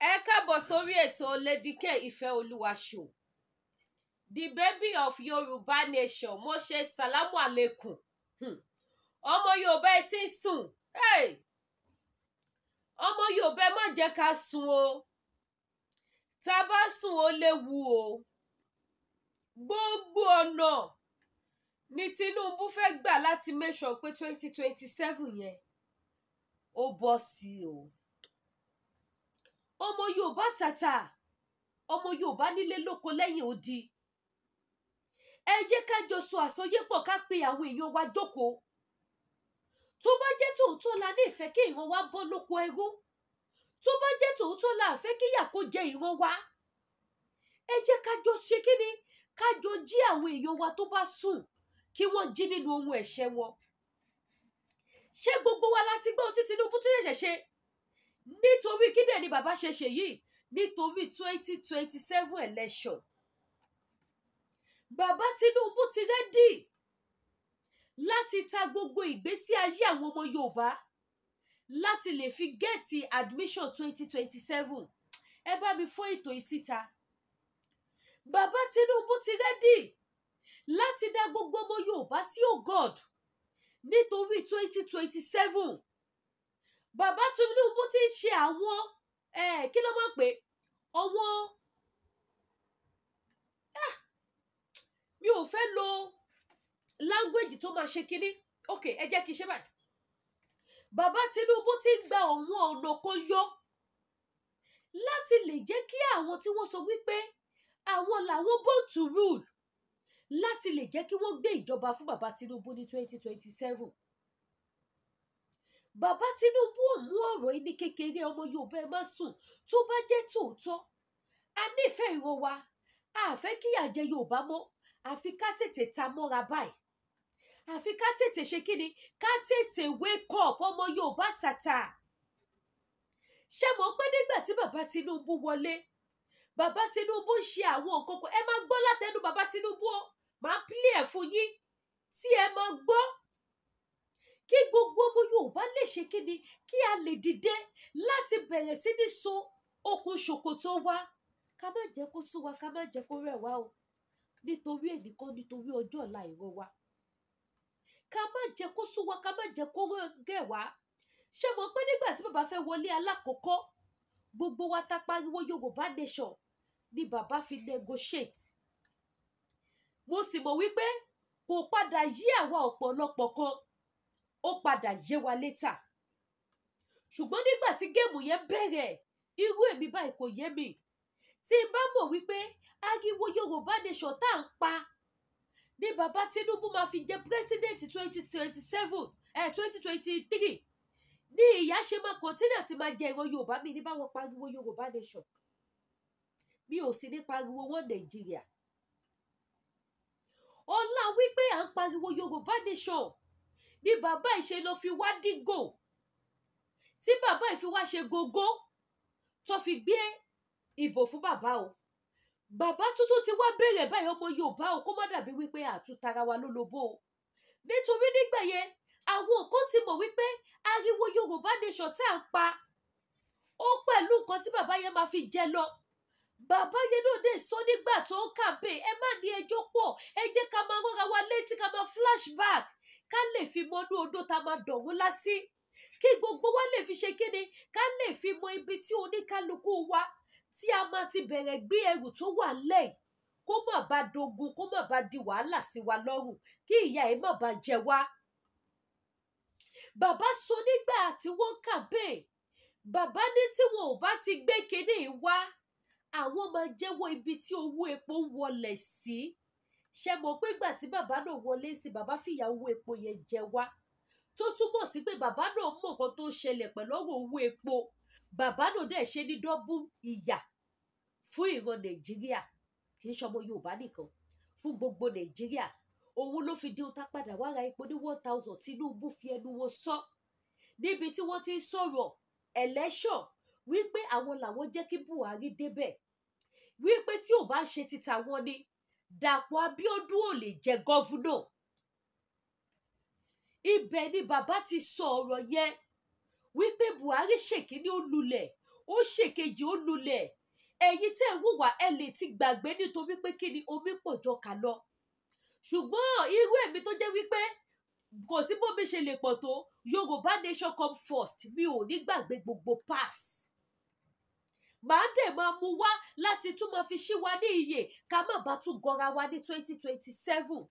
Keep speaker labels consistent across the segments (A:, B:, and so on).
A: Ẹ káàbọ̀ sórí ètò Lady K Ìfẹ́olúwa show, the baby of Yorùbá nation. Mo ṣe sàlámù àlékún. Ọmọ Yorùbá, ẹ ti ń sùn. Hey! Ọmọ Yorùbá, ẹ má jẹ́ ká sùn o. Tá a bá sùn, ó léwu o. Gbogbo ọ̀nà ní Tinubu fẹ́ gbà láti make sure pé 2027 yẹn, ó bọ́ sí o. Ọmọ Yorùbá tàtà, ọmọ Yorùbá nílé lóko lẹ́yìn odi, ẹ jẹ́ ká jọ sọ àsọyépọ̀, ká pe àwọn èèyàn wa jókòó. Tó bá jẹ́ tòótọ́ la ní ìfẹ́ kí ìran wa bọ́ lóko ẹrú, tó bá jẹ́ tòótọ́ la fẹ́ kíyà kó jẹ ìran wa, ẹ jẹ́ ká jọ ṣe kíni, ká jọ jí àwọn èèyàn wa tó bá sùn, kí wọ́n jí nínú ohun ẹ̀ṣẹ̀ wọn. Ṣé gbogbo wa láti gbọ́ tí Tinubu tún ṣẹ̀ṣẹ̀ ṣe? Nítorí kí dẹ̀ ni bàbá ṣe ṣe yìí? Nítorí 2027 election. Bàbá Tinubu ti ready láti ta gbogbo ìgbésí ayé àwọn ọmọ Yorùbá láti lè fi get admission 2027. Ẹ bá mi fún ètò yìí síta. Bàbá Tinubu ti ready láti dá gbogbo ọmọ Yorùbá sí, oh God, nítorí 2027. Bàbá Tinubu ti ń ṣe àwọn, kí ló máa ń pè ọwọ́, mi ò fẹ́ lo language tó máa ṣe kínní. Ok, ẹ jẹ́ kí n ṣe báyìí. Bàbá Tinubu ti ń gba àwọn ọ̀nà kan yọ láti lè jẹ́ kí àwọn tí wọ́n sọ wípé àwọn làwọn born to rule, láti lè jẹ́ kí wọ́n gbé ìjọba fún bàbá Tinubu ní 2027. Bàbá Tinubu ò mú ọ̀rọ̀ yìí ní kékeré. Ọmọ Yorùbá, ẹ má sùn. Tó bá jẹ́ tòótọ́ a nífẹ̀ẹ́ ìran wa, a fẹ́ kíyà jẹ Yorùbá mọ́, àfi ká tètè ta mọ́ra báyìí, àfi ká tètè ṣe kíni, ká tètè wake up. Ọmọ Yorùbá tàtà, ṣé mọ̀ pé nígbà tí bàbá Tinubu wọlé, bàbá Tinubu ń ṣe àwọn nǹkan kan? Ẹ máa gbọ́ látẹnu bàbá Tinubu o. Máa play ẹ̀ fún yín tí ẹ máa gbọ́, kí gbogbo ọmọ Yorùbá lè ṣe kíni, kí a lè dìde láti bẹ̀rẹ̀ sí ní so okùn ṣòkòtò wa, ká má jẹ́ kó sú wa, ká má jẹ́ kó rẹ̀ wá o. Nítorí ẹnìkan, nítorí ọjọ́ ọ̀la ìran wa, ká má jẹ́ kó sú wa, ká má jẹ́ kó rẹ̀ wá. Ṣé mọ̀ pé nígbà tí bàbá fẹ́ wọlé alákọ̀ọ́kọ́, gbogbo wa ta pariwo Yorùbá nation ni bàbá fi negotiate? Mo sì mọ̀ wípé kò padà yí àwa ọ̀pọ̀lọpọ̀ kan, ó padà yé wa later. Ṣùgbọ́n nígbà tí game yẹn bẹ̀rẹ̀, irú èmi báyìí, kò yé mi. Tí n bá mọ̀ wípé ariwo Yorùbá nation tá à ń pa ní bàbá Tinubu máa fi jẹ president 2027, 2023, ní ìyà ṣe máa continue àti máa jẹ ìran Yorùbá, mi ní báwọn pariwo Yorùbá nation, mi ò sì ní pariwo wọn Nàìjíríà. Ọlá wípé à ń pariwo Yorùbá nation ní bàbá ìṣe ló fi wá dígò, tí bàbá ìfi wá ṣe gógó tó fi gbé ìbò fún bàbá o. Bàbá tuntun ti wá bẹ̀rẹ̀ báyìí. Ọmọ Yorùbá o, kó má dàbí wípé àtúntara wa ló lobó o. Nítorí nígbà yẹn, àwọn kan ti mọ̀ wípé ariwo Yorùbá nation tá à ń pa ó pẹ̀lú nǹkan tí bàbá yẹn máa fi jẹ lọ. Bàbá yẹn náà dé sọ nígbà tó ń campaign. Ẹ má ní ẹjọ́ pọ̀, ẹ jẹ́ ká máa rọra wa létí, ká máa flashback, ká lè fi mọnú odó tá a máa dọ̀wọ́ lásì, kí gbogbo wa lè fi ṣe kíni, ká lè fi mọ ibi tí oníkálukú wa tí a máa ti bẹ̀rẹ̀ gbé ẹrù tó wà lẹ́yìn, kó má bàa dogun, kó má bàa di wàhálà sí wa lọ́rùn, kí ìyà ẹ̀ má bàa jẹ wá. Bàbá sọ nígbà tí wọ́n campaign, bàbá ní tí wọn ò bá ti gbé kinní wá, àwọn máa jẹ́wọ́ ibi tí owó epo ń wọlẹ̀ sí. Ṣe mọ̀ pé ìgbà tí bàbá náà wọlé sí, bàbá fìyà owó epo yẹn jẹ wá, tó túmọ̀ sí pé bàbá náà mọ̀ nǹkan tó ń ṣẹlẹ̀ pẹ̀lú ọ̀rọ̀ owó epo. Bàbá náà dẹ̀ ṣe ní double ìyà fún ìran Nàìjíríà, kì í ṣọmọ Yorùbá nìkan, fún gbogbo Nàìjíríà. Òun ló fi di ohun tá padà wá ra epo ní 1,000. Tinubu fi ẹnu wọn sọ níbi tí wọ́n ti ń sọ̀rọ̀ election wípé àwọn làwọn jẹ́ kí Buhari débẹ̀, wípé tí ò bá ṣe ti tàwọn ni, Dàpọ̀ Abíọ́dún ò lè jẹ governor. Ibẹ̀ ni bàbá ti sọ ọ̀rọ̀ yẹn wípé Buhari ṣèkíní, ó lulẹ̀. Ó ṣèkejì, ó lulẹ̀. Ẹ̀yin tẹ́ ń wò wá, ẹ lè ti gbàgbé nítorí pé kí ni, omi pọ̀ jọ kà lọ. Ṣùgbọ́n irú èmi tó jẹ́ wípé kò sí bómi ṣe lè pọ̀ tó, Yorùbá nation come first, mi ò ní gbàgbé gbogbo pass. Màá dẹ̀ máa mú wá láti tún máa fi ṣí wa ní iyè, ká má bàa tún gọra wa ní 2027,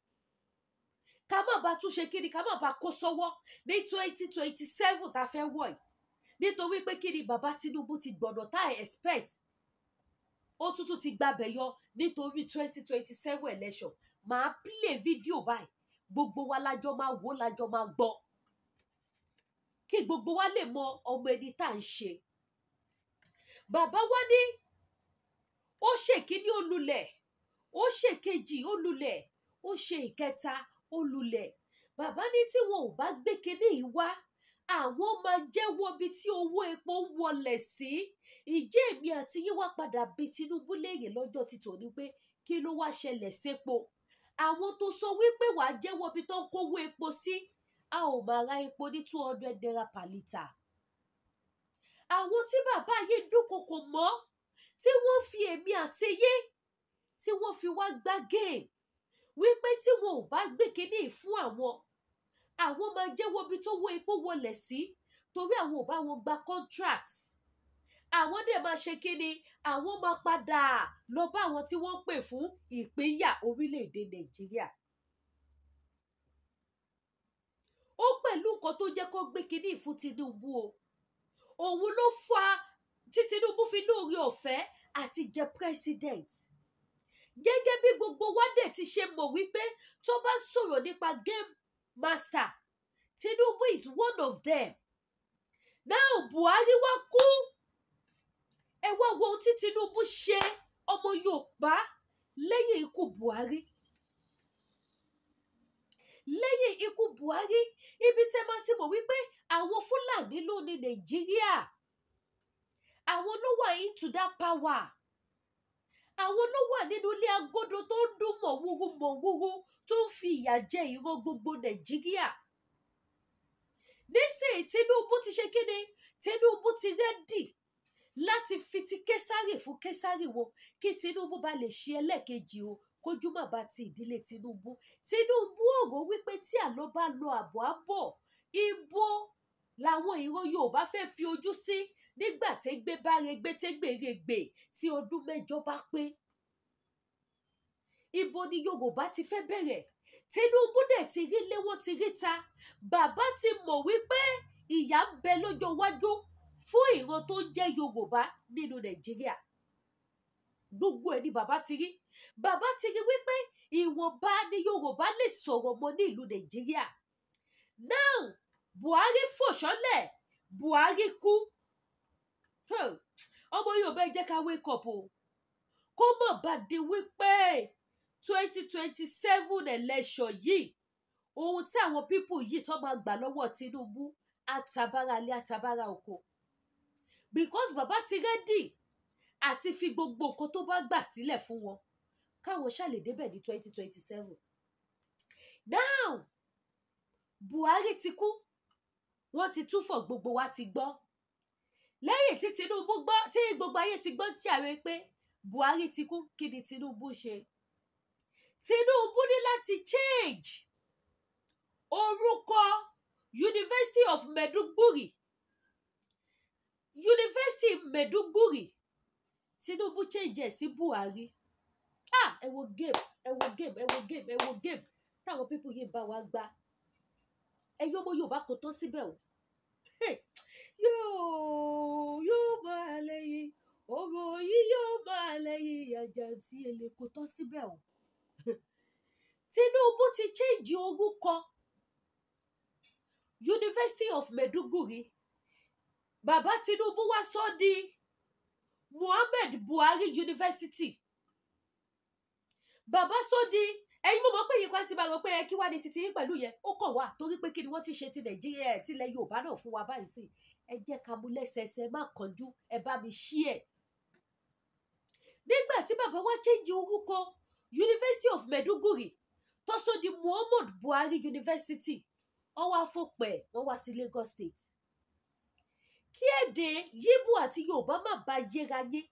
A: ká má bàa tún ṣe kíni, ká má bàa kó sọ́wọ́ ní 2027 tá a fẹ́ wọ̀ yìí. Nítorí pé kíni, bàbá Tinubu ti gbọ̀nà tá a expect, ó tún ti gbabẹ̀ yọ nítorí 2027 election. Màá play fídíò báyìí, gbogbo wa lájọ máa wò, lájọ máa gbọ́, kí gbogbo wa lè mọ ọmọ ẹni tá à ń ṣe. Bàbá wa ní ó ṣèkíní, ó lulẹ̀. Ó ṣèkejì, ó lulẹ̀. Ó ṣe ìkẹta, ó lulẹ̀. Bàbá ní tí wọn ò bá gbé kinní yìí wá, àwọn máa jẹ́wọ́ bí tí owó epo ń wọlẹ̀ sí. Ìjẹ́ èmi àti yín wá padà bí Tinubu léèrè lọ́jọ́ ti tòní pé kí ló wá ṣẹlẹ̀ sépo? Àwọn tó sọ wípé wàá jẹ́wọ́ bí tó ń kówó epo sí, a ò máa ra epo ní ₦200 per litre. Àwọn tí bàbá yìí dúnkokò mọ́, tí wọ́n fi èmi àti yín, tí wọ́n fi wá gbá game wípé tí wọn ò bá gbé kinní fún àwọn, àwọn máa jẹ́wọ́ bí tó wó epo wọlẹ̀ sí, torí àwọn ò bá wọn gba contract. Àwọn dẹ̀ máa ṣe kíni, àwọn máa padà lọ bá àwọn tí wọ́n pè fún ìpínyà orílẹ̀-èdè Nàìjíríà. Ó pẹ̀lú nǹkan tó jẹ́ kó gbé kinní fún Tinubu o. Òun ló fa tí Tinubu fi lóore ọ̀fẹ́ àti jẹ president. Gẹ́gẹ́ bí gbogbo wa dẹ̀ ti ṣe mọ̀ wípé tó bá sọ̀rọ̀ nípa game master, Tinubu is one of them. Now Buhari wá kú, ẹ wá wo ohun tí Tinubu ṣe, ọmọ Yorùbá, lẹ́yìn ikú Buhari. Lẹ́yìn ikú Buhari, ibi tẹ́ máa ti mọ̀ wípé àwọn Fúlàní ló ní Nàìjíríà, àwọn ló wà into that power, àwọn ló wà nínú ilé agodo tó ń dún mọ̀wúrú mọ̀wúrú, tó ń fi ìyà jẹ ìran gbogbo Nàìjíríà. Nísìnyí, Tinubu ti ṣe kíni, Tinubu ti ready láti fi ti Késàrì fún Késàrì wo, kí Tinubu bá lè ṣe ẹlẹ́ẹ̀kejì o, kójú má bá ti ìdílé Tinubu. Tinubu òrò wípé tí àlọ́ bá lọ, àbọ̀ á bọ̀. Ibo làwọn ìran Yorùbá fẹ́ fi ojú sí nígbà tí gbé bá regbé tégbèrègbè, tí ọdún 8 bá pé? Ibo ni Yorùbá ti fẹ́ bẹ̀rẹ̀? Tinubu dẹ̀ ti rí léwọ́, ti rí ta. Bàbá ti mọ̀ wípé ìyà ń bẹ lọ́jọ́ iwájú fún ìran tó ń jẹ́ Yorùbá nínú Nàìjíríà. Gbogbo ẹ̀ ni bàbá ti rí. Bàbá ti rí wípé ìwọ̀nba ni Yorùbá lè sọ̀rọ̀ mọ́ ní ìlú Nàìjíríà. Now Buhari fò ṣánlẹ̀, Buhari kú. Ọmọ Yorùbá, ẹ jẹ́ ká wake up o, kó mọ̀ bá di wípé 2027 election yìí, ohun tí àwọn people yìí tó máa gbà lọ́wọ́ Tinubu, àtàbára ilé, àtàbára oko, because bàbá ti ready àti fi gbogbo nǹkan tó bá gbà sílẹ̀ fún wọn, káwọn ṣàlè débẹ̀ ní 2027. Now Buhari ti kú, wọ́n ti túfọ̀, gbogbo wa ti gbọ́. Lẹ́yìn tí Tinubu gbọ́, tí gbogbo ayé ti gbọ́ tí ààrẹ pé Buhari ti kú, kí ni Tinubu ṣe? Tinubu ní láti change orúkọ University of Maiduguri. University Maiduguri, Tinubu change ẹ̀ sí Buhari. Ah, ẹ wo game, ẹ wo game, ẹ wo game, ẹ wo game táwọn people yìí bá wa gbá. Ẹ̀yin ọmọ Yorùbá, kò tán síbẹ̀ o. Yóò máa lẹ́yìn ọ̀rọ̀ yìí, yóò máa lẹ́yìn àjàǹtí èlé. Kò tán síbẹ̀ o. Tinubu ti change orúkọ University of Maiduguri. Bàbá Tinubu wá sọ di Muhammad Buhari University. Bàbá sọ di. Ẹ̀yin, mo mọ̀ pé yìí kan ti máa rò pé ẹ kí wá ní títí yín pẹ̀lú yẹn. Ó kàn wá torí pé kí ni, wọ́n ti ṣe ti Nàìjíríà ẹ̀ tilẹ̀ Yorùbá náà fún wa báyìí sí. Ẹ jẹ́ ká mú lẹ́sẹẹsẹ, má kánjú. Ẹ bá mi ṣí ẹ̀. Nígbà tí bàbá wa change orúkọ University of Maiduguri tó sọ di Muhammad Buhari University, wọ́n wá fòpẹ̀, wọ́n wá sí Lagos State. Kí èdè Yíbò àti Yorùbá má ba yéra yín,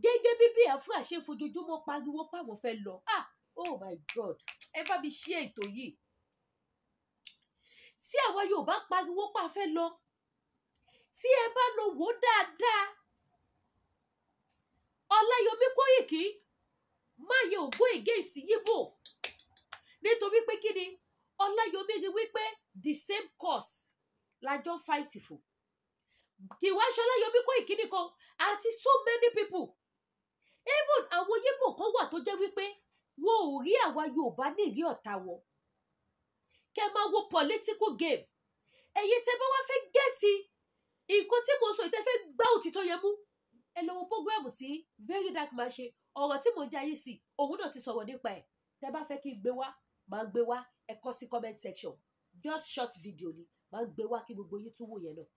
A: gẹ́gẹ́ bí Biafra ṣe fojoojúmọ́ pariwo páwọn fẹ́ lọ. Ah, oh my God, ẹ bá mi ṣe ètò yìí. Tí àwa Yorùbá pariwo pa fẹ́ lọ, tí ẹ bá lọ wò dáadáa, Ọláyọmí Kóìkí má yẹ ògbó against Yíbò, nítorí pé kí ni? Ọláyọmí rí wípé the same cause la jọ ń fight fún. Kì wá ṣe Ọláyọmí Kóìkí nìkan, àti so many people. Even àwọn Yíbò kan wà tó jẹ́ wípé wọn ò rí àwa Yorùbá ní ìrí ọ̀tá wọn. Kẹ máa wo political game. Ẹ̀yin tẹ́ bá wá fẹ́ get nǹkan tí mo sọ yìí, tẹ́ fẹ́ gbá òtítọ́ yẹn mú, ẹ lọ wo program tí Very Dark Man ṣe. Ọ̀rọ̀ tí mo ń jayé sí, òun náà ti sọ̀rọ̀ nípa ẹ̀. Tẹ́ bá fẹ́ kí n gbé wá, máa gbé wá. Ẹ kọ sí comment section. Just short video ni, máa gbé wá kí gbogbo yín tún wò yẹn náà.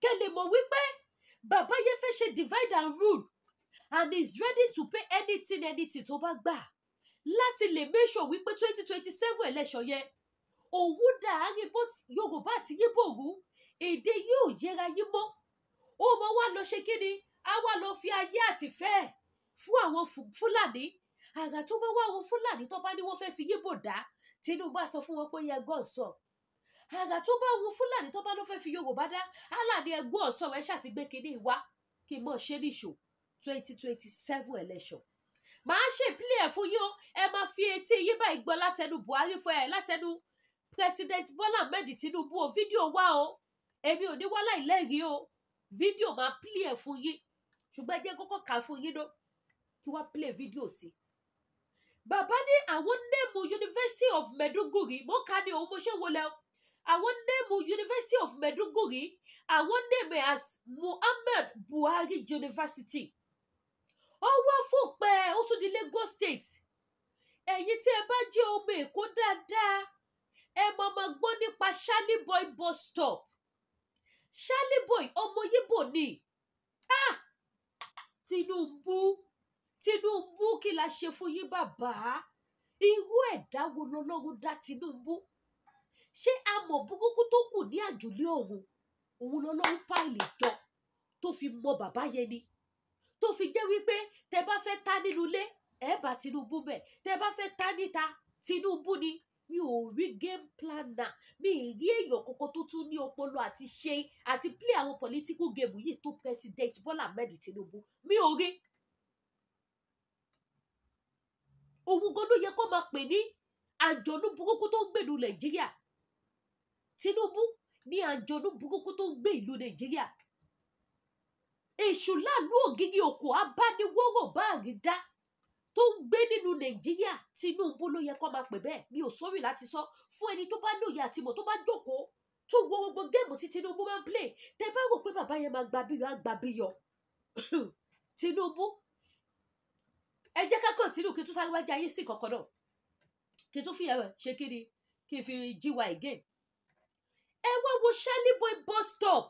A: Kẹ́ lè mọ̀ wípé bàbá yẹn fẹ́ ṣe divide and rule and is ready to pay anything, anything tó bá gbà láti lè make sure wípé 2027 election yẹn, òun dàárín both Yorùbá àti Yíbò rú, èdè yóò yẹra yín mọ́. Ó mọ wá lọ ṣe kí ni? Á wá lọ fi ayé àtìfẹ́ fún àwọn Fúlàní. Àrà tó bá wá àwọn Fúlàní, tó bá ní wọ́n fẹ́ fi Yíbò dá, Tinubu á sọ fún wọn pé yẹ gọ́ọ̀ sọ. Àrà tó bá wọn Fúlàní, tó bá ló fẹ́ fi Yorùbá dá, aláàní ẹgbọ́n ọ̀sán ẹ ṣàtìgbé kínní wá kí n mọ̀ ṣe níṣò. 2027 election, màá ṣe play ẹ̀ fún yín o. Ẹ máa fi etí yín báyìí gbọ́ látẹnu Buhari fún ẹ, látẹnu President Bola Ahmed Tinubu o. Fídíò wá o, èmi ò ní wá láìlẹ́rìí o. Fídíò máa play ẹ̀ fún yín, ṣùgbọ́n ẹ jẹ́ kọ́kọ́ kà fún yín náà kí wá play fídíò sí. Bàbá ní àwọn name University of Maiduguri, mo kà ní òun mo ṣe wọlé o, àwọn name University of Maiduguri, àwọn name as Muhammad Buhari University. Ọwọ́ fòpẹ́ ó tún di Lagos State. Ẹ̀yin tí ẹ bá jẹ́ ọmọ Èkó dáadáa, ẹ máa ma gbọ́ nípa Charlie Boy bus stop. Charlie Boy, ọmọ Yíbò ni. Ah, Tinubu, Tinubu, kí la ṣe fún yín, bàbá? Irú ẹ̀dá wo lọ́lọ́run dá Tinubu? Ṣé amọ̀ burúkú tó kù ní àjùlé ọ̀run òun lọ́lọ́run pile jọ tó fi mọ bàbá yẹn ni, tó fi jẹ́ wípé tẹ bá fẹ́ ta nínú ilé, ẹ bá Tinubu bẹ̀, tẹ bá fẹ́ ta níta, Tinubu ni? Mi ò rí game planner, mi ì rí èèyàn kankan tó tún ní ọpọlọ àti ṣe àti play àwọn political game yìí tó President Bola Ahmed Tinubu. Mi ò rí. Òun gan ló yẹ kó máa pè ní àjọ̀nú burúkú tó ń gbèlú Nàìjíríà. Tinubu ní àjọ̀nú burúkú tó ń gbé ìlú Nàìjíríà. Èṣù láàlú ògiri òkò abániwọ́rọ̀ báàrí dá tó ń gbé nínú Nàìjíríà, Tinubu ló yẹ kó máa pè bẹ́ẹ̀. Mi ò sọ́rí láti sọ fún ẹni tó bá lóye àtìmọ̀, tó bá jókòó, tó wo gbogbo game tí Tinubu máa ń play. Tẹ bá rò pé bàbá yẹn máa gba bíyọ, á gba bíyọ. Tinubu, ẹ jẹ́ ká continue, kí n tún sáré wájú ayé sí kankan náà, kí n tún fi ẹ̀rọ ṣe kí ni, kí n fi gy again. Ẹ wá wo Charlie Boy bus stop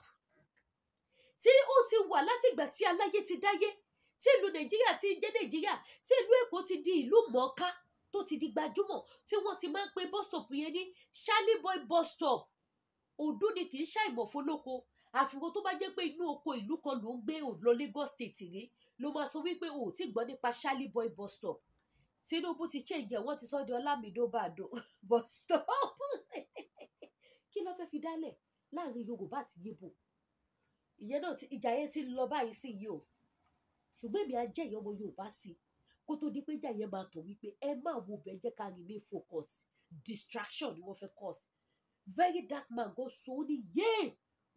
A: tí ó ti wà látìgbà tí aláyé ti dáyé, tí ìlú Nàìjíríà ti jẹ́ Nàìjíríà, tí ìlú Èkó ti di ìlú mọ̀ọ́ká, tó ti di gbajúmọ̀, tí wọ́n ti máa ń pe bus stop yẹn ní Charlie Boy bus stop. Òdú ni, kì í ṣàìmọ̀ fọlọ́kọ. Àfikún tó bá jẹ́ pé inú oko ìlú kan ló ń gbé, ò lọ Lagos State rí, ló máa sọ wípé o ò tí gbọ́ nípa Charlie Boy bus stop. Tinubu ti change ẹ̀, wọ́n ti sọ di Ọlámídó Bàdó bus stop. Kí ló fẹ́ fi dálẹ̀ láàrin Yorùbá àti Yíbò? Ìyẹn náà ti ìjà yẹn ti ń lọ báyìí sí yìí o. Ṣùgbọ́n èmi á jẹ́ ìyá ọmọ Yorùbá sí i kó tó di pé ìjà yẹn máa tọ̀ wípé ẹ máa wo bẹ́ẹ̀, jẹ́ ká remain focus. Distraction ni wọ́n fẹ́ cause. Very Dark Man gan so, ó ní yéè,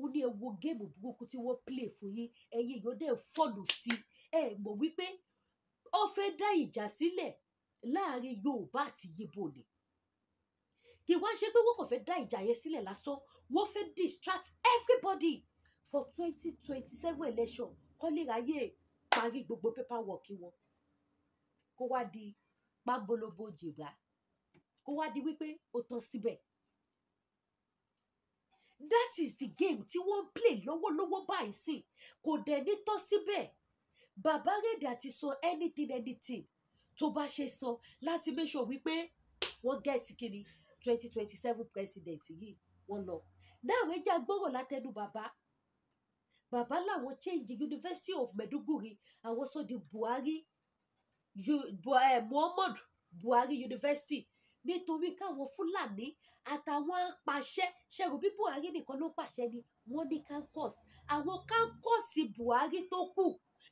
A: ó ní ẹ wo game burúkú tí wọ́n play fún yín, ẹ̀yin èèyàn dẹ̀ follow sí. Ẹ mọ̀ wípé ó fẹ́ dá ìjà sílẹ̀ láàrin Yorùbá àti Yíbò ni. Kì wá ṣe pé wọ́n kàn fẹ́ dá ìjà yẹn sílẹ̀ lásán, wọ́n fẹ́ distract everybody for 2027 election, kọ́ lè ráyè parí gbogbo paperwork wọn, kó wá di pàmbolobo jìgbà, kó wá di wípé ó tán síbẹ̀. That is the game tí wọ́n ń play lọ́wọ́lọ́wọ́ báyìí sí. Kò dẹ̀ ní tán síbẹ̀. Bàbá ready àti sọ anything, anything tó bá ṣe sọ láti make sure wípé wọ́n get kíni 2027 president yìí wọ́n lọ. Náà ẹ jẹ́ agbọ́rọ̀ látẹnu bàbá. Bàbá làwọn change University of Maiduguri, àwọn sọ di Buhari, Muhammadu Buhari University, nítorí káwọn Fúlàní àtàwọn apàṣẹ ṣẹrù bí Buhari nìkan ló pàṣẹ ni wọ́n ní campus, àwọn campus Buhari tó kù,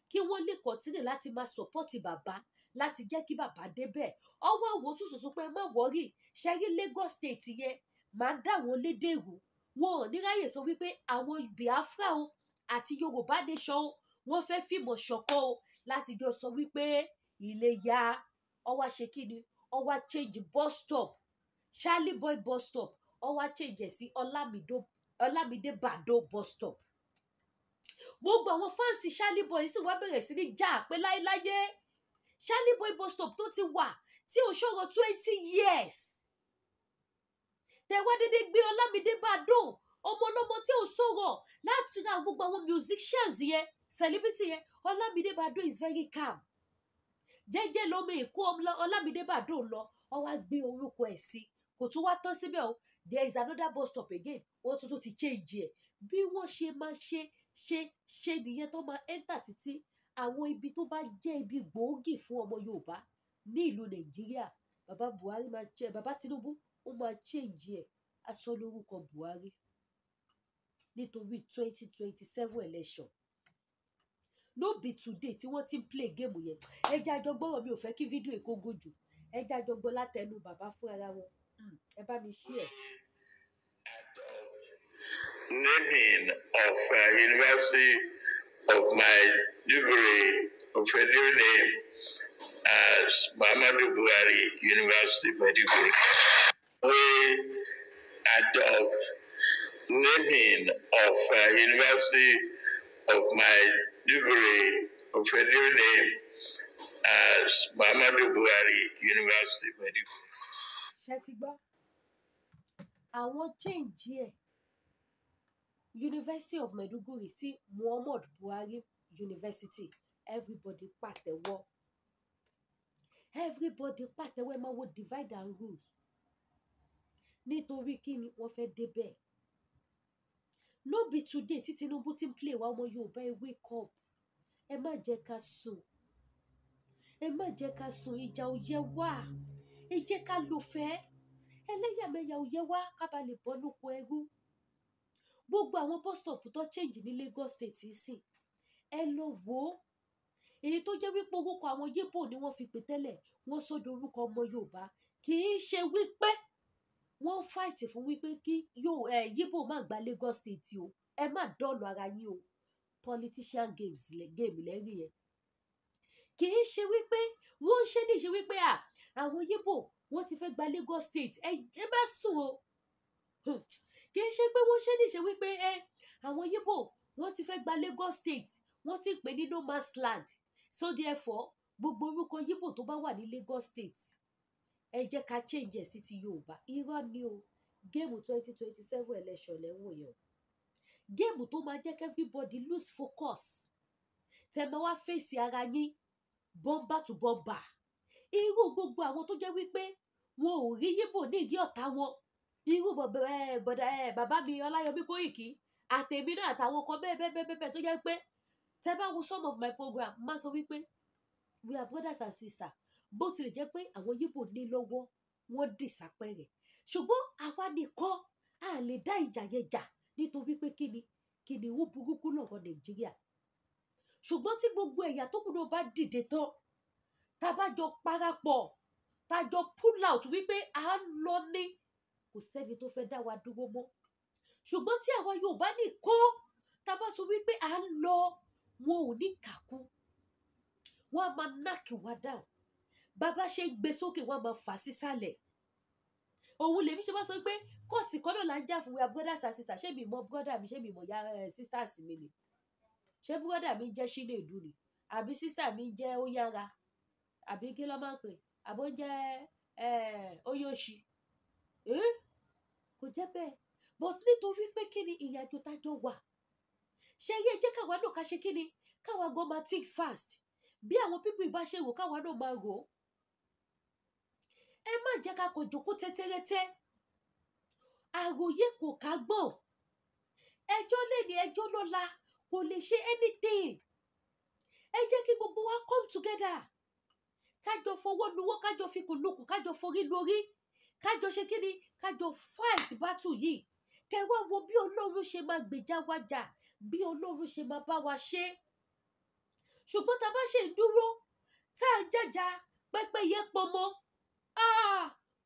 A: kí wọ́n lè continue láti máa support bàbá, láti jẹ́ kí bàbá débẹ̀. Ọwọ́ àwọn òtútù pé má worry, ṣẹ́rí Lagos State yẹn máa dá wọn lédèrú, wọn ò ní ráyè sọ wípé àwọn Biafra o àti Yorùbá nation o, wọ́n fẹ́ fìmọ̀ ṣọ̀kan o láti jọ sọ wípé ilé ya. Ọwọ́ ṣe kí ni, ọwọ́ change bus stop, Charlie Boy bus stop, ọwọ́ change ẹ̀ sí Ọlámídé Bàdó bus stop. Gbogbo àwọn fans Charlie Boy sì wá bẹ̀rẹ̀ sí ní jà pé láéláyé, Charlie Boy bus stop tó ti wà tí ò ṣòro 20 years, tẹ̀wá dédé gbé Ọlámídé Bàdó, ọmọ ọlọ́mọ tí ò sọ̀rọ̀ láti ra gbogbo àwọn musicians yẹn, celebrity yẹn. Ọlámídé Bàdó is very calm, jẹ́jẹ́ lọ́mọ Èkó Ọlámídé Bàdó lọ. Ọ wá gbé orúkọ ẹ̀ sí, kò tún wá tán síbẹ̀ o. There is another bus stop again, wọ́n tún tún ti change ẹ̀. Bí wọ́n ṣe máa ṣe ṣe ṣe nìyẹn, tó máa enter títí àwọn ibi tó bá jẹ́ ibi gbòógì fún ọmọ Yorùbá ní ìlú Nàìjíríà. Bàbá Buhari máa jẹ, bàbá Tinubu ó máa change ẹ̀, aṣọ lórúkọ Buhari, nítorí 2027 election. No be today tí wọ́n ti ń play game yẹn. Ẹ jẹ́ àjọ gbọ́rọ̀, mi ò fẹ́ kí fídíò èkó gùn jù. Ẹ jẹ́ àjọ gbọ́ látẹnu bàbá fún ara wọn. Ẹ bá mi share.
B: Naming of University of Maiduguri of a new name as Muhammadu Buhari University, Maiduguri. We adopt naming of University of Maiduguri of a new name as Muhammadu Buhari University, Maiduguri.
A: Ṣe ti gbọ́, àwọn change ẹ̀ University of Maiduguri sí Muhammad Buhari University. Everybody pàtẹ́wọ́, everybody pàtẹ́wọ́. Ẹ máa wo divide and rule. Nítorí kí ni wọ́n fẹ́ débẹ̀? No be today tí Tinubu ti ń play wa. Ọmọ Yorùbá, ẹ wake up, ẹ má jẹ́ ká sùn, ẹ má jẹ́ ká sùn. Ìjà ò yẹ wá, ẹ jẹ́ ká lò fẹ́. Ẹlẹ́yàmẹ̀yà ò yẹ wá, ká ba lè bọ́ lóko ẹrú. Gbogbo àwọn bus stop tó change ní Lagos State yìí sìn, ẹ lọ wò ó. Èyí tó jẹ́ wípé orúkọ àwọn Yíbò ni wọ́n fi pè tẹ́lẹ̀, wọ́n sọ́dọ̀ orúkọ ọmọ Yorùbá. Kì í ṣe wípé wọ́n fight fún wípé kí Yíbò má gba Lagos State o. Ẹ má dọ́ọ̀lù ara yín o. Politician games game lẹ́rìí yẹn. Kì í ṣe wípé wọ́n ń ṣe ní ìṣe wípé à àwọn Yíbò wọ́n ti fẹ́ gba Lagos State. Ẹ bá sùn o. Kì í ṣe pé wọ́n ṣe ní ìṣe wípé ẹ àwọn Yíbò wọ́n ti fẹ́ gba Lagos State, wọ́n ti pè ní no man's land, so therefore gbogbo orúkọ Yíbò tó bá wà ní Lagos State, ẹ jẹ́ ká change ẹ̀ sí ti Yorùbá. Irọ́ ni o. Game 2027 election lẹ́wọ̀n yẹn o. Game tó máa jẹ́ kí everybody lose focus, tẹ́ máa wá fèsì ara yín bumper to bumper. Irú gbogbo àwọn tó jẹ́ wípé wọn ò rí Yíbò ní ìdí ọ̀tá wọn, irú bọ̀dà bàbá mi Ọláyọmí Kóìkì, àtèmi náà, àtàwọn kan bẹ́ẹ̀ bẹ́ẹ̀ bẹ́ẹ̀ bẹ́ẹ̀, tó jẹ́ pé tẹ́ bá wo some of my program, má sọ wípé we are brothers and sisters. Bó tilẹ̀ jẹ́ pé àwọn Yíbò ní lọ́wọ́, wọ́n dì sápẹ́rẹ̀, ṣùgbọ́n àwa nìkan a lè dá ìjà yẹn jà, nítorí pé kíni kìnìún burúkú lọ̀rọ̀ Nàìjíríà. Ṣùgbọ́n tí gbogbo ẹ̀yà tó kù náà bá dìde tán, tá a bá jọ parapọ̀, tá a jọ pull out wípé à ń lọ ní, kò sẹ́ni tó fẹ́ dá wa dúró mọ́. Ṣùgbọ́n tí àwa Yorùbá nìkan tá a bá sọ wípé à ń lọ, wọn ò ní kàkú, wọn á máa knock wa down. Bàbá ṣe ń gbé sókè, wọn á máa fà sísàlẹ̀. Òun lèmi ṣe máa sọ pé cause kan náà là ń jà fún. We are brothers and sisters. Ṣé mi mọ brother mi? Ṣé mi mọ ya sisters mi ni? Ṣé brother mi jẹ́ Chinedu ni, àbí sister mi jẹ́ Oyara, àbí kí ló máa ń pè, àbó jẹ́ Oyoshi? Kò jẹ́ bẹ́ẹ̀. But nítorí pé kí ni ìrìnàjò tájọ wà ṣe yẹ, jẹ́ káwa náà ká ṣe kí ni, káwa gan máa think fast. Bí àwọn people bá ṣe rò, káwa náà máa rò ó. Ẹ má jẹ́ ká kò jókòó tẹ́tẹ́rẹ́tẹ́. Àròyé kò kágbọ́n. Ẹjọ́ lè ní ẹjọ́ lọ́la, kò lè ṣe anything. Ẹ jẹ́ kí gbogbo wa come together, kájọ fọwọ́ luwọ́, kájọ fikùn lukùn, kájọ forí lórí, kájọ ṣe kíni, kájọ fight battle yìí. Kẹ wá wo bí Ọlọ́run ṣe máa gbèjà wa jà, bí Ọlọ́run ṣe máa bá wa ṣe. Ṣùgbọ́n tá a bá ṣe ń dúró, tá à ń jàjà pẹ́pẹ́yẹ pọnmọ,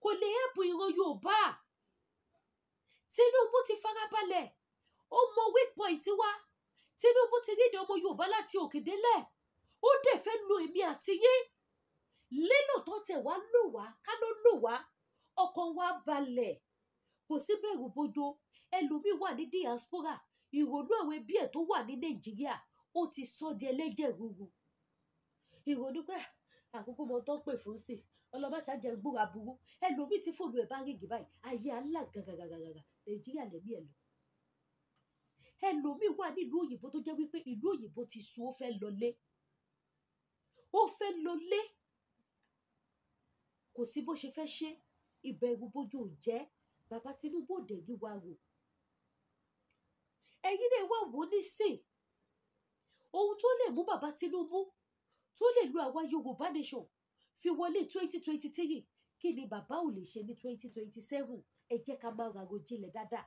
A: kò lè help ìran Yorùbá. Tinubu ti farabalẹ̀, ó mọ weak point wa. Tinubu ti rídìí ọmọ Yorùbá láti òkè délẹ̀, ó dẹ̀ fẹ́ lo èmi àti yín. Lílò tó tẹ̀ wá lò wá, ká ló lò wá, ọkàn wa balẹ̀, kò sí bẹ̀rù bojo. Ẹlòmíì wà ní diaspora, ìrònú àwọn ẹbí ẹ̀ tó wà ní Nàìjíríà ó ti sọ di ẹlẹ́jẹ̀ rúru. Ìrònú pé àkókò mọ tó ń pè fún sí ọlọ́mọṣájẹ gbúra burú. Ẹlòmíì tí fóònù ẹ̀ bá ríngì báyìí, ayé alá gàgàgàgàgà, Nàìjíríà lẹ̀mí ẹ̀ lọ. Ẹlòmíì wà nílùú òyìnbó tó jẹ́ wípé ìlú òyìnbó ti sùn, ó fẹ́ lọlé, ó fẹ́ lọlé, kò sí bó ṣe fẹ́ ṣe. Ìbẹ̀rù bojo ò jẹ́ bàbá Tinubu ò dẹ̀ rí wa rò. Ẹ̀yin náà wá wò ó nísìn, ohun tó lè mú bàbá Tinubu tó lè lu àwa Yorùbá nation fi wọlé 2023, kí ni bàbá ò lè ṣe ní 2027? Ẹ jẹ́ ká máa ràrò jinlẹ̀ dáadáa.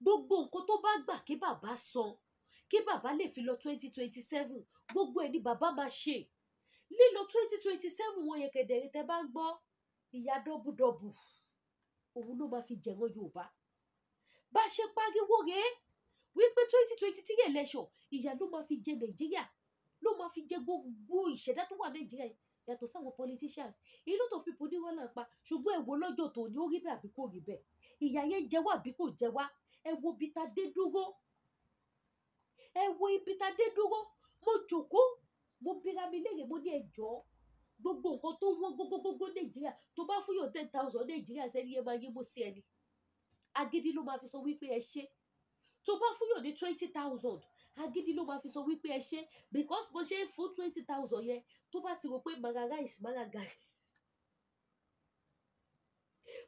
A: Gbogbo nǹkan tó bá gbà kí bàbá san kí bàbá lè fi lọ 2027, gbogbo ẹ̀ ni bàbá máa ṣe. Lílọ 2027 wọn yẹn kẹ̀dẹ̀rẹ̀, tẹ́ bá ń gbọ́ ìyá dọ́bùdọ́bù, òun ló máa fi jẹ̀wọ́n Yorùbá. Bá ṣe pariwo rèé wípé 2023 election, ìyà ló máa fi jẹ Nàìjíríà, ló máa fi jẹ gbogbo ìṣẹ̀dá tó wà Nàìjíríà yìí, yàtọ̀ sáwọn politicians. A lot of people ní wọ́n là ń pa, ṣùgbọ́n ẹ wo lọ́jọ́ tó ní, ó rí bẹ́ẹ̀ àbí kò rí bẹ́ẹ̀? Ìyà yẹn jẹ wá àbí kò jẹ wá? Ẹ wo ibi tá dé dúró, ẹ wo ibi tá dé dúró. Mo jòkó, mo bíra mi léèrè, mo ní ẹjọ́, gbogbo nǹkan tó wọ́n gógógógó Nàìjíríà, tó bá fún yàn 10,000 Nàìjíríà sẹ́ni ẹ máa yé mú sí ẹni, agídí ló máa fi sọ wípé ẹ ṣe. Tó bá fún yàn ní 20,000, agídí ló máa fi sọ wípé ẹ ṣe, because bó ṣe ń fún 20,000 yẹn, tó bá ti rò pé màá ra rice, màá ra gàrí,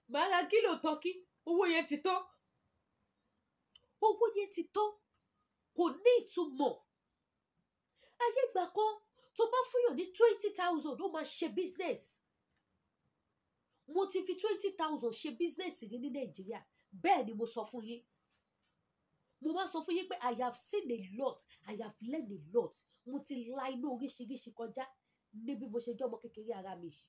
A: màá ra kílò turkey, owó yẹn ti tán, owó yẹn ti tán, kò ní ìtumọ̀. Ayé ìgbà kan, tó bá fún yàn ní 20,000, ó máa ṣe business. Mo ti fi 20,000 ṣe business rí ní Nàìjíríà. Bẹ́ẹ̀ ni mo sọ fún yín. Mo máa sọ fún yín pé I have seen a lot, I have learned a lot. Mo ti la inú oríṣiríṣi kọjá ní bí mo ṣe jẹ́ ọmọ kékeré ara mi yìí.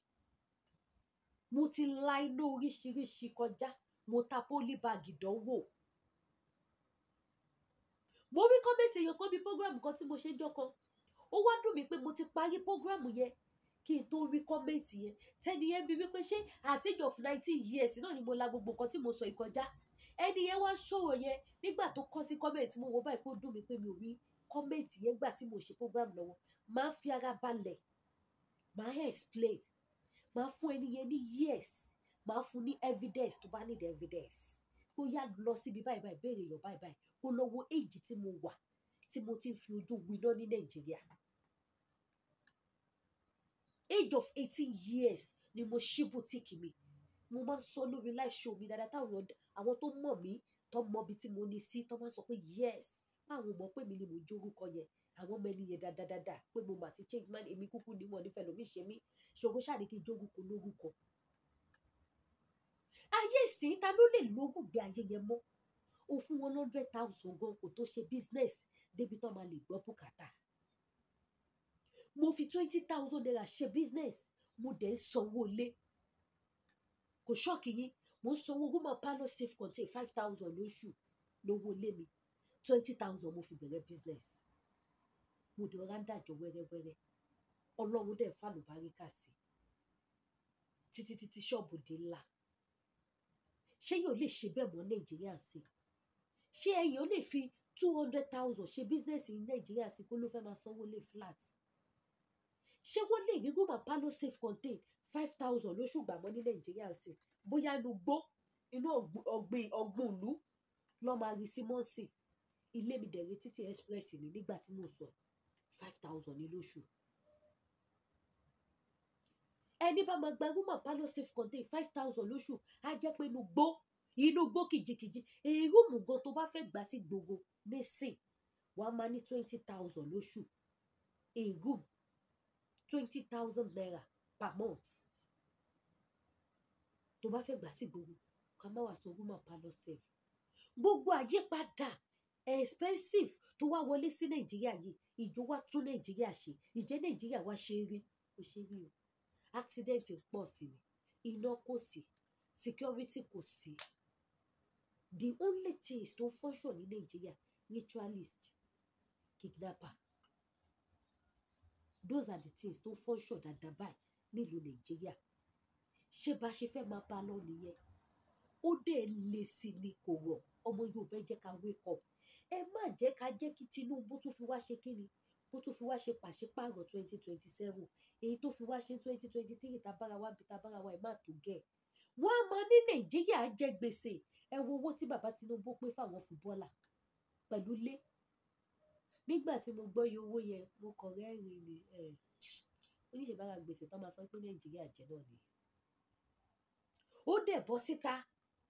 A: Mo ti la inú oríṣiríṣi kọjá. Mo ta polybag dánwò. Mo rí comment èèyàn kan bí program kan tí mo ṣe jọ́ kan. Ó wá dùn mí pé mo ti parí program yẹn kí n tó rí comment yẹn. Tẹ́ni yẹn bí wípé ṣé at age of 19 years náà ni mo la gbogbo nǹkan tí mo sọ ìkọjá. Ẹni yẹn wá sọ̀rọ̀ yẹn nígbà tó kọ sí comment. Mo wò báyìí pé ó dùn mí pé mi ò rí comment yẹn gbà tí mo ṣe program lọ́wọ́. Máa fi ara balẹ̀, máa explain, máa fún ẹni yẹn ní years, máa fún ní evidence tó bá need evidence. Ó yá, lọ síbi báyìí báyìí, béèrè èèyàn báyìí báyìí, kó lọ wo age tí mo wà tí mo ti ń fi ojú winá ní Nàìjíríà. Age of 18 years ni mo ṣí boutique mi. Mo máa ń sọ lórí live show mi dáadáa, táwọn àwọn tó mọ̀ mí, tó mọ ibi tí mo ní sí, tó máa ń sọ pé yes, báwọn mọ̀ pé mi ni mo jórúkọ yẹn, àwọn ọmọ ẹni yẹn dáadáa, pé mo mà ti change man. Èmi kúkú ni wọn nífẹ̀ẹ́ lómi ṣe mí ṣòro ṣáà ní kí n jórúkọ lórúkọ. Ayé ìsìn, ta ló lè lógún gbé ayé yẹn mọ́? O fún wọn 100,000 gan, kò tó ṣe business débi tó máa lè gbọ́ bùkátà. Mo fi ₦20,000 ṣe business, mo dẹ̀ ń sanwó ilé. Kò shock yín? Mo ń sanwó room and parlour self contain, 5,000 lóṣù lówó ilé mi. 20,000 mo fi bẹ̀rẹ̀ business. Mo dẹ̀ ọ̀rá ń dàjọ́ wẹ́rẹ́wẹ́rẹ́, Ọlọ́run dẹ̀ fàlùbáríkà sí títí títí ṣọ́ọ̀bù dé ńlá. Ṣé yóò lè ṣe bẹ́ẹ̀ mọ́ Nàìjíríà sí? Ṣé ẹ̀yàn lè fi 200,000 ṣe business ní Nàìjíríà sí, kó ló fẹ́ máa sanwó lé flat? Ṣé wọ́n lè rí room and parlour self contain 5,000 lóṣù gbà mọ́ ní Nàìjíríà sí? Bóyá inú gbó, inú ọ̀gbìn ọ̀gbun ìlú lọ́ máa rí sí mọ́ọ̀sì. Ilé mi dẹ̀rẹ̀ títí express ní nígbà tí mo sọ 5,000 ní lóṣù. Ẹni bá máa gba room and parlour self contain 5,000 lóṣù, á jẹ́ pé inú gbó Inú gbó kìjikìji. Èrò mú gan tó bá fẹ́ gbà sí gbogbo nísìn, wàá máa ní 20,000 lóṣù. A room 20,000 naira per month. Tó bá fẹ́ gbà sí gbogbo, ká má wàá sọ room and parlour sef. Gbogbo àyípadà expensive tó wá wọlé sí Nàìjíríà yìí, ìjọ wa tún Nàìjíríà ṣe, ìjẹ́ Nàìjíríà wá ṣe rí, kò ṣe rí o. Accident ń pọ̀ sí ni, iná kò sí, security kò sí. The only things tó function ní Nàìjíríà, ritualist, kidnapper. Those are the things tó function dáadáa báyìí nílùú Nàìjíríà. Ṣé bá ṣe fẹ́ máa bá lọ nìyẹn? Ó dẹ̀ lè sí ni kò rọ̀. Ọmọ Yorùbá, ẹ jẹ́ ká wake up. Ẹ má jẹ́ ká jẹ́ kí Tinubu tún fi wá ṣe kíni, kó tún fi wá ṣe pàṣípààrọ̀ 2027. Èyí tó fi wá ṣe 2023, tabára wa bí tabára wa ẹ̀ má tó gẹ̀. Wọ́n á máa ní Nàìjíríà jẹ gbèsè. Ẹ wo owó tí bàbá Tinubu pín fáwọn footballer pẹ̀lú ilé. Nígbà tí mo gbọ́ iye owó yẹn, mo kàn rẹ́rìn-ín ni. Oníṣèbára gbèsè tán máa sọ pé Nàìjíríà jẹ náà ni. Ó dẹ̀ bọ́ síta,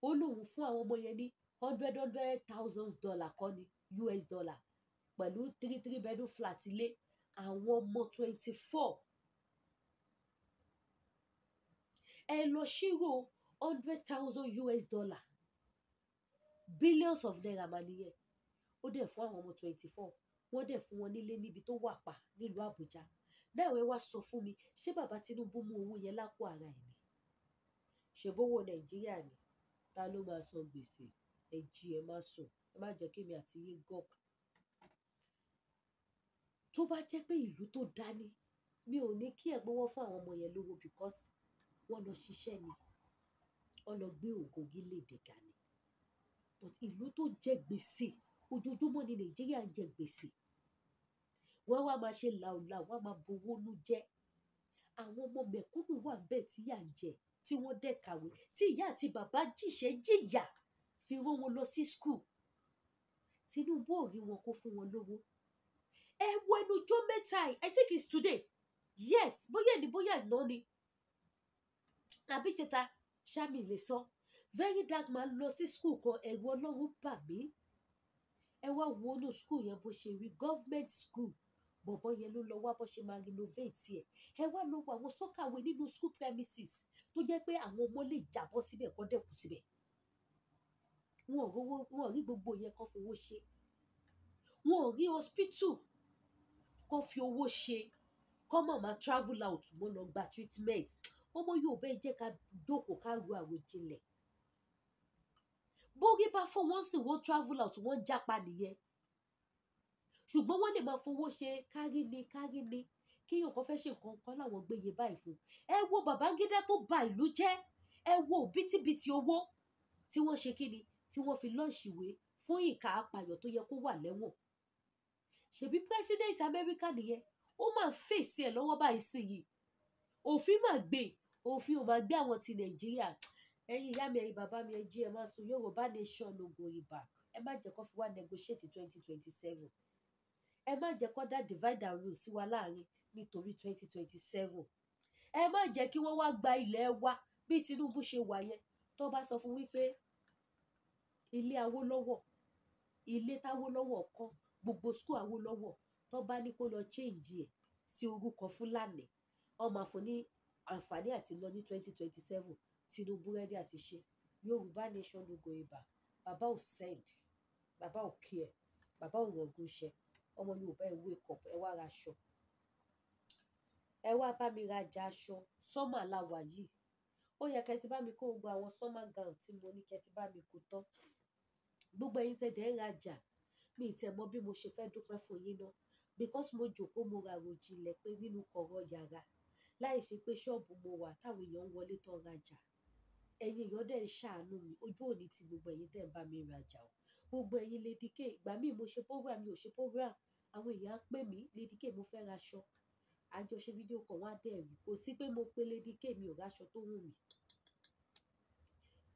A: ó lóun fún àwọn ọmọ yẹn ní hundred hundred thousand dollar kọ́ ni, US dollar, pẹ̀lú three three bedroom flat ilé àwọn ọmọ 24. Ẹ lọ ṣírò 100,000 US dollar, billions of naira mà nìyẹn. Ó dẹ̀ fún àwọn ọmọ 24, wọ́n dẹ̀ fún wọn nílé níbi tó wà pa nílùú Àbújá náà. Ẹ wá sọ fún mi, ṣé bàbá Tinubu mú owó yẹn lápò ara ẹ̀ ni? Ṣèbówó Nàìjíríà ni? Ta ló máa san gbèsè? Ẹ jí, ẹ má sùn, ẹ má jẹ́ kí èmi àti yín gọ̀. Tó bá jẹ́ pé ìlú tó dání, mi ò ní kí ẹ̀ gbowó fún àwọn ọmọ yẹn lówó, because wọ́n lọ ṣiṣẹ́ ni, wọ́n lọ gbé ògo orílẹ̀-èdè ga ni. But ìlú tó jẹ gbèsè, ojoojúmọ́ ni Nàìjíríà ń jẹ gbèsè. Wọ́n wá máa ṣe làwùlàwù, wọ́n máa bowó nú jẹ́. Àwọn ọmọ mẹ̀kúnnù wà bẹ́ẹ̀ tí yà ń jẹ, tí wọ́n dẹ̀ kàwé, tí ìyá àti bàbá jìṣẹ́ jìyà fi rán wọn lọ sí school. Tinubu ò rí wọn kó fún wọn lówó. Ẹ wo ẹnujọ́ mẹ́ta yìí, I think it's today, yes, bóyá ní bóyá ìná ni àbí jẹta ṣámi lè sọ. Very Dark Man lọ sí school kan, ẹ̀rù Ọlọ́run bà mí. Ẹ wá wo inú school yẹn bó ṣe rí, government school. Bọ̀bọ̀ yẹn ló lọ wá bó ṣe máa renovate ẹ̀. Ẹ wá lọ wo àwọn soakaway nínú school premises tó jẹ́ pé àwọn ọmọ lè jábọ́ síbẹ̀ kọ́ dẹ̀ kú síbẹ̀. Wọn ò rówó, wọn ò rí gbogbo yẹn kọ́ fowó ṣe. Wọn ò rí hospital kọ́ fi owó ṣe, kọ́ mọ̀ máa travel out mọ́ lọ gba treatment. Ọmọ Yorùbá, ẹ jẹ́ ká jókòó, ká ro àròjinlẹ̀. Bórí bá fọ́ wọ́n sì wọ́n travel out, wọ́n jápa nìyẹn. Ṣùgbọ́n wọ́n lè máa fowó ṣe kárí ni kárí ni, kíyàn kan fẹ́ ṣe nǹkan kan láwọn gbéye báyìí fún. Ẹ wo Babangida tó ba ìlú jẹ́, ẹ wo bítíbitì owó tí wọ́n ṣe kíni, tí wọ́n fi launch ìwé fún ìka apààyàn tó yẹ kó wà lẹ́wọ̀n. Ṣebí president Amẹ́ríkà nìyẹn, ó máa fèsì ẹ̀ lọ́wọ́ báyìí sí yìí. Òfin máa gbé, òfin ò máa gbé àwọn ti Nàìjíríà. Ẹ̀yin ìyá mi, ẹ̀yin bàbá mi, ẹ jí, ẹ má sùn. Yorùbá nation no going back. Ẹ má jẹ́ kó fi wá negotiate 2027. Ẹ má jẹ́ kó dá divide and rule sí wa láàrin nítorí 2027. Ẹ má jẹ́ kí wọ́n wá gba ilẹ̀ wa. Bí Tinubu ṣe wà yẹn, tó bá sọ fún wípé ilé Awólọ́wọ̀, ilé táwólọ́wọ̀ kọ́, gbogbo school Awólọ́wọ̀, tó bá ní kó lọ change ẹ̀ sí orúkọ Fúlàní, wọ́n máa fún ní àǹfààní àti lọ ní 2027. Tinubu ready àti ṣe. Yorùbá nation no going back. Bàbá ò send, bàbá ò care, bàbá ò rọgùn ṣe. Ọmọ Yorùbá, ẹ wake up. Ẹ wá ra aṣọ, ẹ wá bá mi rajà aṣọ. Summer la wà yìí, ó yẹ kẹ́ ti bá mi kó gbogbo àwọn summer gown tí mo ní, kẹ́ ti bá mi kó tán. Gbogbo ẹ̀yin tẹ́ dẹ̀ ń rajà, mi ì tẹ́ mọ̀ bí mo ṣe fẹ́ dúpẹ́ fún yín náà, because mo jòkó, mo ra àròjinlẹ̀ pé nínú kọ̀rọ̀ yàrá, láì ṣe pé ṣọ́ọ̀bù mo wà táwọn èèyàn ń wọlé tán rajà, ẹ̀yin èèyàn dẹ̀ ń ṣàánú mi. Ojú òní ti gbogbo ẹ̀yin tẹ́ ń bá mi rajà o. Gbogbo ẹ̀yin Lady K, ìgbà míì mo ṣe program, mi ò ṣe program, àwọn èèyàn á pè mí, "Lady K, mo fẹ́ raṣọ." Àjọṣe fídíò kan, wọ́n á dẹ̀ rí. Kò sí pé mo pe Lady K, mi ò ráṣọ tó wù mí.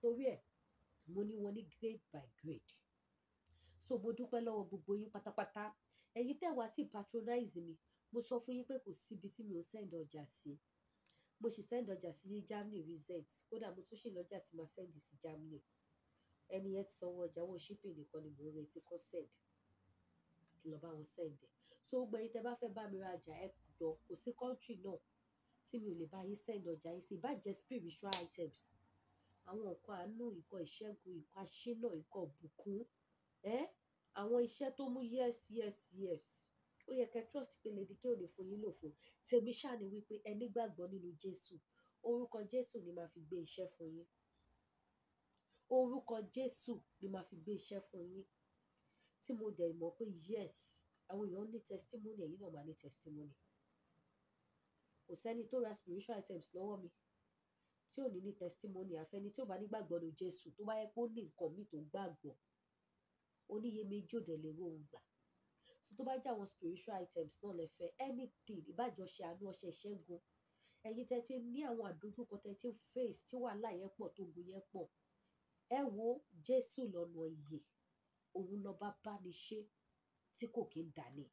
A: Torí ẹ̀ mo ní wọn ní grade by grade. So mo dúpẹ́ lọ́wọ́ gbogbo yín pátápátá. Ẹ̀yin tẹ́ wá tí patronize mi, mo sọ fún yín pé kò síbi tí mi ò send ọjà sí. Mo sì send ọjà sí ní Germany recent. Kódà mo tún ṣì lọ́jà tí màá send sí Germany. Ẹni yẹn ti sanwó ọjà, owó shipping nìkan ni mò ń retí kó send, kí n lọ bá wọn send ẹ̀. So gbogbo ẹ̀yin tẹ́ bá fẹ́ bá mi rajà, ẹ jọ, kò sí country náà tí mi ò lè bá yín send ọjà yín sí. Ìbá jẹ́ spiritual items, àwọn nǹkan àánú, nǹkan ìṣẹ́gun, nǹkan àṣínà, nǹkan ìbùkún, àwọn iṣẹ́ tó mú yes yes yes. Ó yẹ kẹ́ trust pé Lady K ò ní fún yín lòfo. Tèmi ṣáà ni wípé ẹ nígbàgbọ́ nínú Jésù. Orúkọ Jésù ni màá fi gbé iṣẹ́ fún yín. Orúkọ Jésù ni màá fi gbé iṣẹ́ fún yín. Tí mo dẹ̀ mọ̀ pé yes, àwọn èèyàn ní testimony, ẹ̀yin náà máa ní testimony. Kò sẹ́ni tó ra spiritual items lọ́wọ́ mi tí ò ní ní testimony. Àfẹ́ni tí ò bá nígbàgbọ́ nínú Jésù, tó bá yẹ pé ó ní nǹkan míì tó gbàgbọ́, oníye méjì ò dẹ̀ lè róhun gbà. So tó bá jẹ́ àwọn spiritual items náà lẹ fẹ́, anything, ìbájọ́ ṣe àánú, ọṣẹ ìṣẹ́gun, ẹ̀yin tẹ́ ti ní àwọn àdójúkọ tẹ́ ti face, tí wàhálà yẹn pọ̀, tó gun yẹn pọ̀, ẹ wo Jésù lọ́nà ìyè, òun lọ́ba bá ní ṣe tí kò kí ń dání.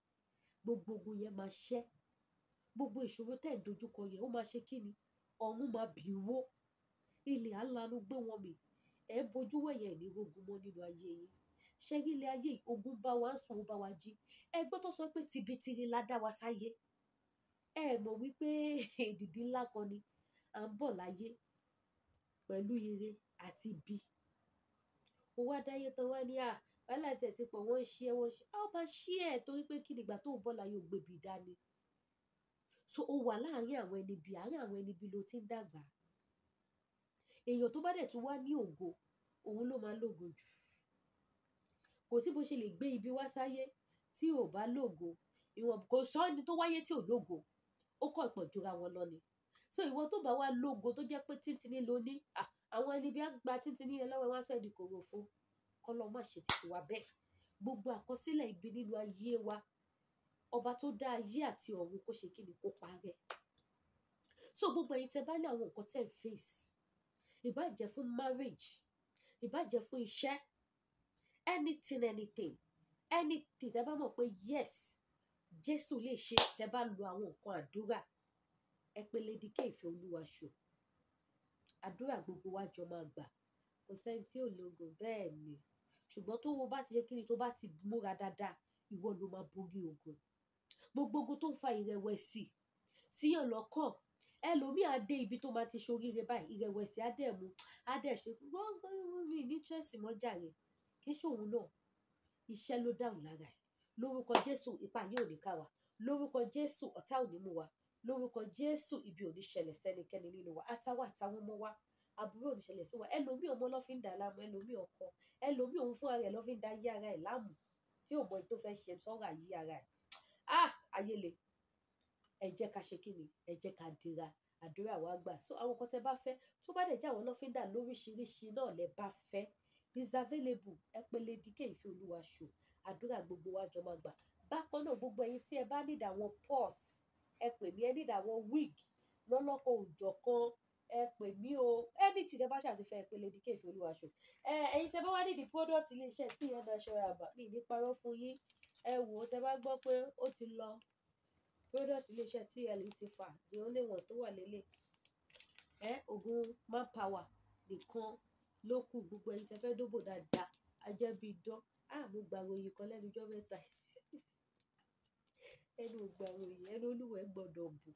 A: Gbogbo ogun yẹn máa ṣẹ́, gbogbo ìṣòro tẹ́ ń dojúkọ yẹn ó máa ṣe kí ni, ọ̀run máa bì wó, ilẹ̀ alanu gbé wọn mì, ẹ bojú wẹ̀yẹ̀ ní rogun mọ́ nínú ayé yín. Ṣé rí ilé ayé yìí, ogun bá wa ń sùn, ó bá wa jí. Ẹ gbọ́ tó sọ pé tibitiri la dá wa sáyé. Ẹ mọ̀ wípé èdìdì ńlá kan ni à ń bọ̀ láyé pẹ̀lú ire àti ibi. Ó wá dáyé tán wá ní à, wàhálà tí ẹ ti pọ̀, wọ́n ń ṣe ẹ, wọ́n ń ṣe. A ó máa ṣe ẹ torí pé kí ni ìgbà tó ń bọ̀ láyé ò gbébi dání. So ó wà láàárín àwọn ẹni bí, àárín àwọn ẹni bí ló ti ń dàgbà. Èèyàn tó bá dẹ̀ tún wá ní ògo, òun ló máa lógo jù. Kò sí bó ṣe lè gbé ibi wá sáyé tí ò bá lógo. Ìwọ̀n kò sọ ẹni tó wáyé tí ò lógo. Ó kàn pọ̀ jura wọn lọ ni. So ìwọ tó bá wá lógo tó jẹ́ pé tíntìní ló ní, àwọn ẹni bí á gba tíntìní yẹn lọ́wọ́ ẹ wá sọ ẹ́ di kòròfo. Kọ́lọ́ má ṣe títí wa bẹ́ẹ̀. Gbogbo àkọsílẹ̀ ibi nínú ayé wa, ọba tó dá ayé àti ọ̀run kó ṣe kí ni kó parẹ́. So gbogbo ẹ̀yin tẹ́ bá ní àwọn nǹkan tẹ́ ń face, ìbá jẹ́ fún marriage, ìbá jẹ́ fún iṣẹ́, anything, anything, anything tẹ́ bá mọ̀ pé yes, Jésù lè ṣe, tẹ́ bá lo àwọn nǹkan àdúrà, ẹ pé Lady K Ìfẹ́ Olúwa show. Àdúrà gbogbo wa jọ máa gbà. Kò sẹ́ni tí ò lógo bẹ́ẹ̀ ni. Ṣùgbọ́n tó wo bá ti ṣe kí ni, tó bá ti múra dáadáa, ìwọ ló máa borí ogun. Gbogbo ogun tó ń fa ìrẹ̀wẹ̀sì síyàn lọ́kàn, ẹlòmíì á dé ibi tó máa ti ṣoríire báyìí, ìrẹ̀wẹ̀sì á dẹ̀ mú, á dẹ̀ ṣe gbọ́ngàn mi ní interest mọ́ jàre. Kì í ṣe òun náà, iṣẹ́ ló dáhùn lára ẹ̀. Lórúkọ Jésù, ipá yóò ní ká wa. Lórúkọ Jésù, ọ̀tá ò ní mú wa. Lórúkọ Jésù, ibi ò ní ṣẹlẹ̀ sẹ́nikẹ́ni nínú wa. Àtàwa àtàwọn ọmọ wa, àbúrò ò ní ṣẹlẹ̀ sí wa. Ẹlòmíì ọmọ ló fi ń dà láàmú, ẹlòmíì ọkọ, ẹlòmíì òun fúnra rẹ̀ ló fi ń da ayé ara ẹ̀ láàmú, tí ò mọ èyí tó fẹ́ ṣe sọ́rọ̀ ayé ara ẹ̀. Ah, ayé le. Ẹ jẹ́ ká ṣe kí ni? Ẹ jẹ́ ká dira. Àdúrà wa gbà. So àwọn nǹkan tẹ́ bá fẹ́, tó bá dẹ̀ jẹ́ àwọn lọ́fíńdà lóríṣiríṣi náà lẹ bá fẹ́, is available. Ẹ pé Lady K Ìfẹ́ Olúwa show. Àdúrà gbogbo wa jọ máa gbà. Bákan náà gbogbo ẹ̀yin tí ẹ bá need àwọn purse, ẹ pè mí. Ẹ need àwọn wig lọ́lọ́kan òjọ̀kan, ẹ pè mí o. Anything tẹ́ bá ṣáà ti fẹ́, ẹ pé Lady K Ìfẹ́ Olúwa show. Ẹ̀yin tẹ́ bá wá need product ilé iṣẹ́ TN Natural Herbal, mi ní parọ́ fún yín. Ẹ wò ó, tẹ́ bá gbọ́ pé ó ti lọ. Product ilé iṣẹ́ TL ti fà, the only one tó wà lélẹ̀. Ògùn manpower nìkan ló kù. Gbogbo ẹ̀yin tẹ́ fẹ́ dóbò dáadáa, a jẹ́ bí idán. Ah, mo gba ìròyìn kan lẹ́nu ọjọ́ mẹ́ta. Ẹnu ò gba ìròyìn, ẹnu olúwẹ̀ gbọdọ̀ bù.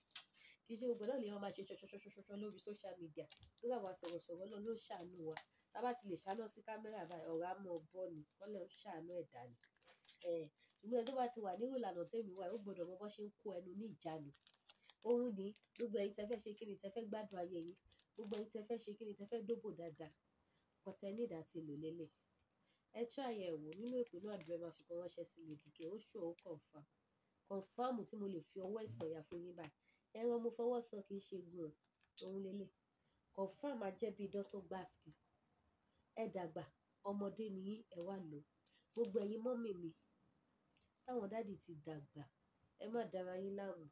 A: Kì í ṣe gbogbo náà lè máa ṣe ṣọṣọṣọṣọṣọ lórí social media. Torí àwa sọ̀rọ̀sọ̀rọ̀ náà ló ń ṣàánú wa. Tá bá ti lè ṣáná sí kámẹ́rà báyìí, ọ̀rọ̀ á mọ́ bọ́ ni. Kọ́lọ́run ń ṣàánú ẹ̀dá ni. Ṣùgbọ́n ẹni tó bá ti wà nírú ìlànà tèmi wà, ó gbọdọ̀ mọ bó ṣe ń kó ẹnu ní ìjánu. Òun ni gbogbo ẹ̀yin tẹ́ fẹ́ ṣe kíni, tẹ́ fẹ́ gbádùn ayé yín. Gbogbo ẹ̀yin tẹ́ fẹ́ ṣe kíni, tẹ́ fẹ́ dóbò dáadáa. Nǹkan tẹ́ need àti lò lélẹ̀. Ẹ try ẹ wò nínú èpè náà, àdúrà ẹ máa fi kan ránṣẹ́ sí Lady K. Ó sure, ó confirm. Confirm tí mo lè fi ọwọ́ ìsọ̀yà fún yín báyìí. Ẹran mo fọwọ́ sọ kì í ṣe gun o. Òun lélẹ̀. Confirm á jẹ́ bí idán tó gbáàsì. Ẹ dàgbà, ọmọdé ni yín, ẹ wá lò. Gbogbo ẹ̀yin mummy mi, táwọn daddy ti dàgbà, ẹ má dára yín láàmú.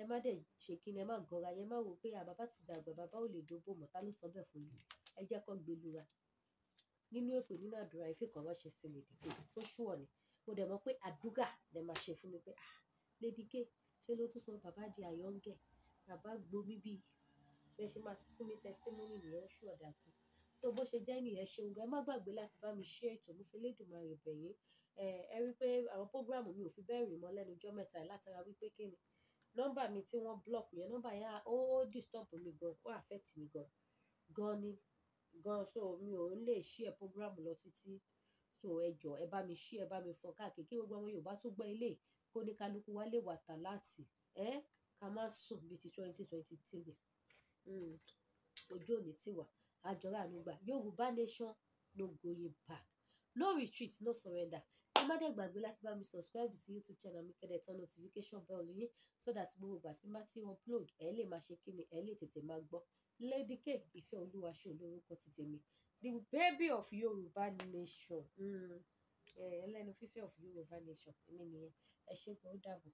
A: Ẹ má dẹ̀ ṣe kíni, ẹ má gọra yín, ẹ má wò pé à bàbá ti dàgbà, bàbá ò lè dóbò mọ́. Ta ló sọ bẹ́ẹ̀ fún yín? Ẹ jẹ́ kó gbé lura. Nínú èpè, nínú àdúrà, ẹ fi kan ránṣẹ́ sí Lady K. Ó sure ni. Mo dẹ̀ mọ̀ pé àdúrà lẹ máa ṣe fún mi pé ah, Lady K, ṣé ló tún sọ bàbá di àyọ́ǹgẹ̀? Bàbá gbomi bí. Bẹ́ẹ̀ ṣe máa fún mi testimony nìyẹn, ó sure dàgbù. So bó ṣe jẹ́ nìyẹn. Ṣeun gan. Ẹ má gbàgbé láti bá mi share ètò. Mo fi Elédùmarè bẹ̀ yín. Ẹ rí i pé àwọn program mi ò fi bẹ́ẹ̀ rìn mọ́ lẹ́nu ọjọ́ mẹ́ta yìí, látara wípé kí ni, nọ́mbà mi tí wọ́n block yẹn, nọ́mbà yẹn ó disturb mi gan, ó affect mi gan gan ni gan. So mi ò ń lè share program lọ títí. So ẹ jọ̀ọ́, ẹ bá mi share, ẹ bá mi fọ́n káàkiri, kí gbogbo ọmọ Yorùbá tó gbọ́ ilé, kó ní kálukú wá lè wà tà láti ẹ ká má sùn bíi ti 2023. Ojú òní tiwa, àjọra àánú gbà. Yorùbá nation, no going back, no retreat, no surrender. Ẹ má dẹ̀ gbàgbé láti bá mi subscribe sí YouTube channel mi, kẹ́ dẹ̀ turn notification bell yín, so that gbogbo ìgbà tí n bá ti upload, ẹ lè máa ṣe kíni, ẹ lè tètè máa gbọ́. Lady K Ìfẹ́ Olúwaṣọ lórúkọ ti tèmi, the baby of Yorùbá nation, ẹlẹ́nu fífẹ́ of Yorùbá nation, èmi nìyẹn. Ẹ ṣé gan, ó dàbọ̀.